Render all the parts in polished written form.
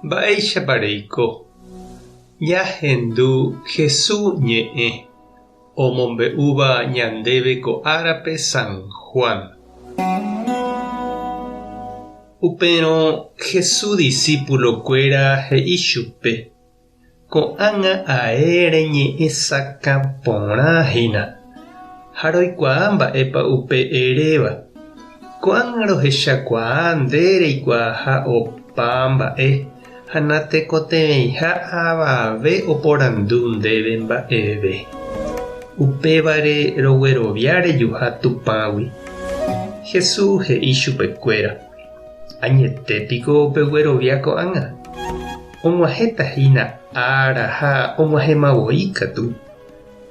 Mba'éichapa reiko? Ñahendu Jesús ñe'ẽ omombe'úva ñandéve ko árape San Juan. Upérõ Jesús disípulokuéra he'i chupe, Ko'ág̃a ae reñe'ẽ sakã porã hína, ha roikuaa mba'épa upe eréva. Ko'ág̃a rohechakuaa nde reikuaaha opa mba'e ha natekotevẽiha avave oporandu ndéve mba'eve. Upévare roguerovia rejuha Tupãgui. Jesús he'i chupekuéra. Añete piko peguerovia ko'ág̃a? Og̃uahẽta hína ára ha og̃uahẽma voi katu,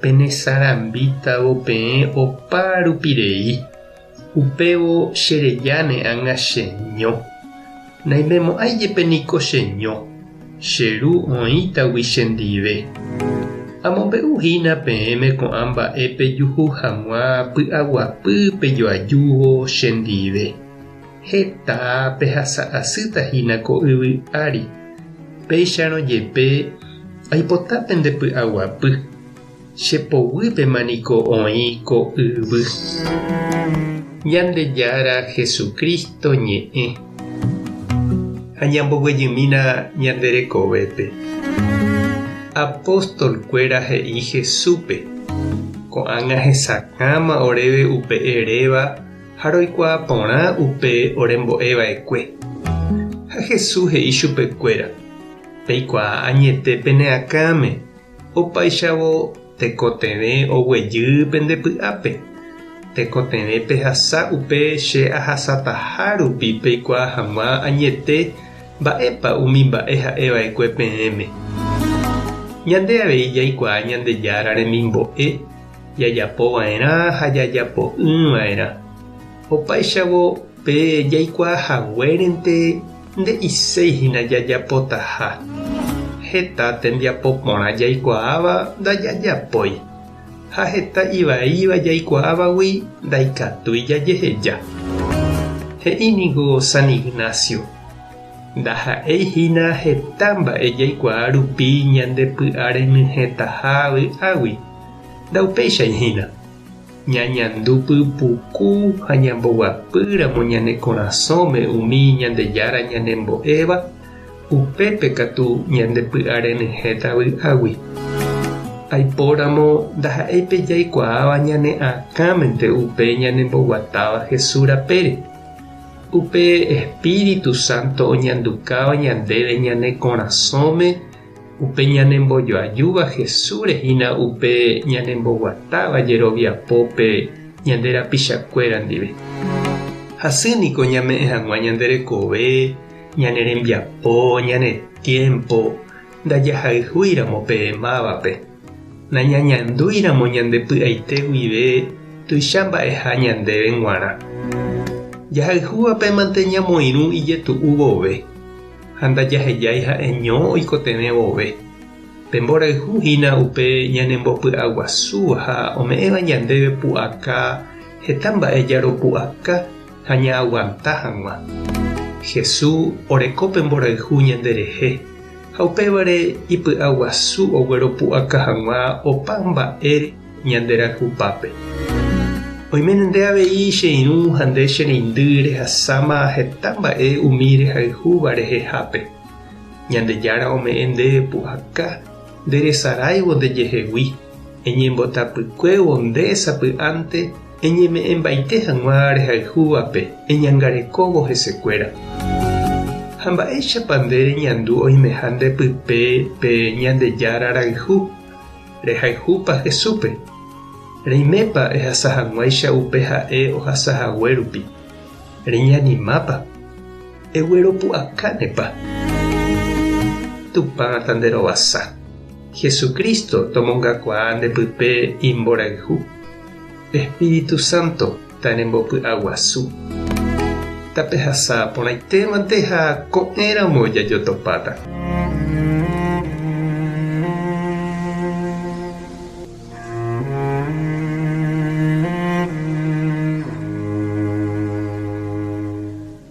penesarambítavo peẽ opa rupi rei, upévo cherejáne ág̃a cheño. Naimemo'ãi jepe niko cheño, che Ru oĩtagui chendive. Amombe'u hína peẽme ko'ã mba'e pejuhu hag̃ua py'aguapy pejoajúvo chendive. Heta pehasa asýta hína ko yvy ári. Péicharõ jepe aipota pende py'aguapy, che poguýpema niko oĩ ko yvy. Ñandejára Jesucristo ñe'ẽ. Ha ñamboguejymína ñande rekovépe. Apóstol kuéra he'i Jesúspe, Ko'ág̃a hesakãma oréve upe eréva Ha roikuaa porã upe orembo'e va'ekue. Ha Jesús he'i chupe kuéra, Peikuaa añete pene akãme, opáichavo tekotevẽ oguejy pende py'ápe. Tekotevẽ pehasa upe che ahasataha rupi peikuaa hag̃ua añete mba'épa umi mba'e ha'e va'ekue peẽme. Ñande avei jaikuaa Ñandejára remimbo'e Jajapo va'erã ha jajapo'ỹ va'erã. Opáichavo pe jaikuaa haguérente nde'iséi hína jajapotaha. Heta tembiapo porã jaikuaáva ndajajapói, ha heta ivaíva jaikuaávagui ndaikatúi jajeheja. He'i ningo San Ignacio, Ndaha'éi hína heta mba'e jaikuaa rupi ñande py'a renyhẽtaha vy'águi. Ndaupéichai hína. Ñañandu pypuku ha ñamboguapýramo ñane korasõme umi Ñandejára ñanembo'éva, upépe katu ñande py'a renyhẽta vy'águi. Aipóramo ndaha'éi pe jaikuaáva ñane akãmente upe ñanemboguatáva Jesús rapére. Upe Espíritu Santo oñandukáva ñandéve ñane korasõme, upe ñanembojoajúva Jesúsre hína upe ñanemboguatáva jeroviapópe ñande rapichakuéra ndive. Hasy niko ñame'ẽ hag̃ua ñande rekove, ñane rembiapo, ñane tiémpo, ndajahayhúiramo pe mávape. Nañañandúiramo ñande py'aite guive tuicha mba'eha ñandéve g̃uarã. Jahayhúvape mante ñamoirũ ijetu'u vove, ha ndajahejái ha'eño oikotevẽ vove. Pe mborayhu hína upe ñanembopy'aguasúva ha ome'ẽva ñandéve pu'aka heta mba'e jaropu'aka ha ñaaguanta hag̃ua. Jesús oreko pe mborayhu ñanderehe. Ha upévare ipy'aguasu ogueropu'aka hag̃ua opa mba'e ñande rayhupápe. Oiméne nde avei che irũ ha nde che reindy rehasáma heta mba'e umi rehayhúva rehehápe. Ñandejára ome'ẽ ndéve pu'aka nderesaráivo ndejehegui, eñembotapykuévo nde sapy'ánte Eñeme'ẽmbaite hag̃ua rehayhúvape eñangarekóvo hesekuéra. Ha mba'éichapa nde reñandu oimeha nde pype pe Ñandejára rayhu? Rehayhúpa Jesúspe? Reimépa ehasa hag̃uáicha upe ha'e ohasa hague rupi? Reñanimápa? Egueropu'akánepa? Tupã tanderovasa. Jesucristo tomongakuaa nde pype imborayhu. Espíritu Santo tanembopy'aguasu. Tapehasa porãitémante ha ko'ẽramo jajotopáta.